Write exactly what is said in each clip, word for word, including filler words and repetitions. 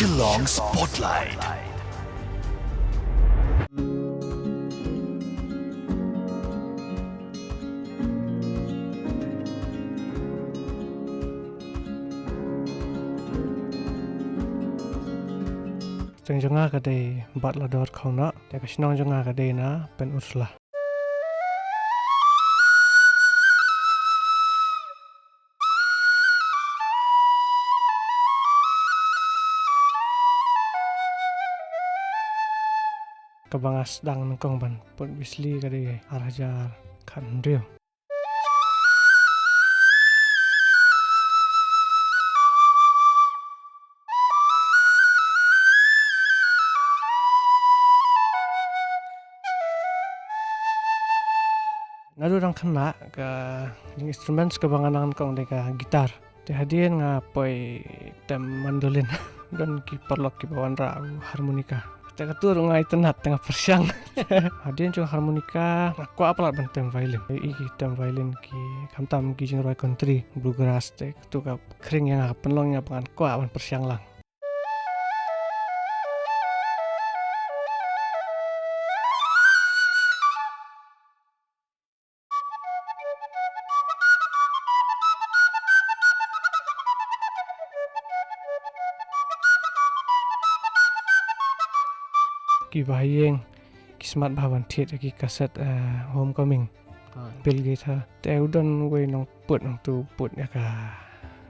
Shillong Spotlight. Shnong jong nga ka dei Bad Lador Khongnoh, te ka shnong jong nga ka dei na Pynursla. Kaba nga sdang nyngkong ban put bisli ka dei ar hajar khathynriew. Naduh dang khynnah ka jing instruments kaba nga nang nyngkong dei ka guitar. Te hadien nga poi tem mandolin. Don ki paralok kiba wanrah u harmonica. Te katu ruh nga itynnat te nga pyrshang. Hadien jong harmonica nga kwah palat ban tem violin. I ki tem violin ki khamtam ki jingrwai country, bluegrass, te katu ka khring ïa nga, ka pynlong ïa nga ba ngan kwah ban pyrshang lang. Kiba ha ïing ki smat bha ban thied ïa ki cassette, eh, Homecoming. Ah. Bill Gates ha. Te u don uwei u nongput, nongput ïa ka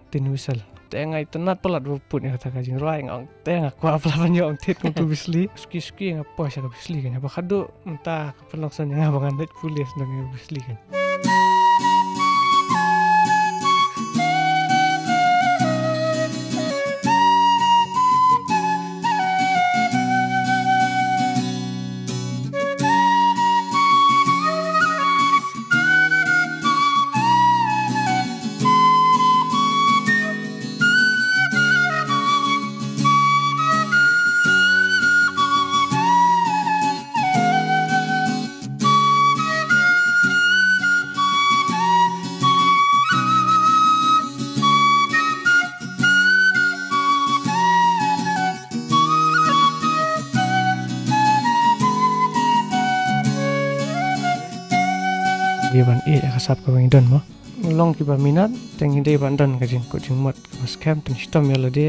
tin whistle. Te nga itynnat palat ba put ïa kata ka jingrwai, nga ong te nga kwah palat ban ïoh thied kum utu u bisli. Suki suki nga poi sha ka bisli kan. Haba khadduh mynta ka pynlong shen ïa nga ba ngan leit pule shen ïa ka bisli kan. Dei ban ïeh ïa ka sap kaba ngi don mo. Long kiba minot, te ngi dei ban don ka jingkut jingmut kaba skhem, te ngi shitom ïa lade.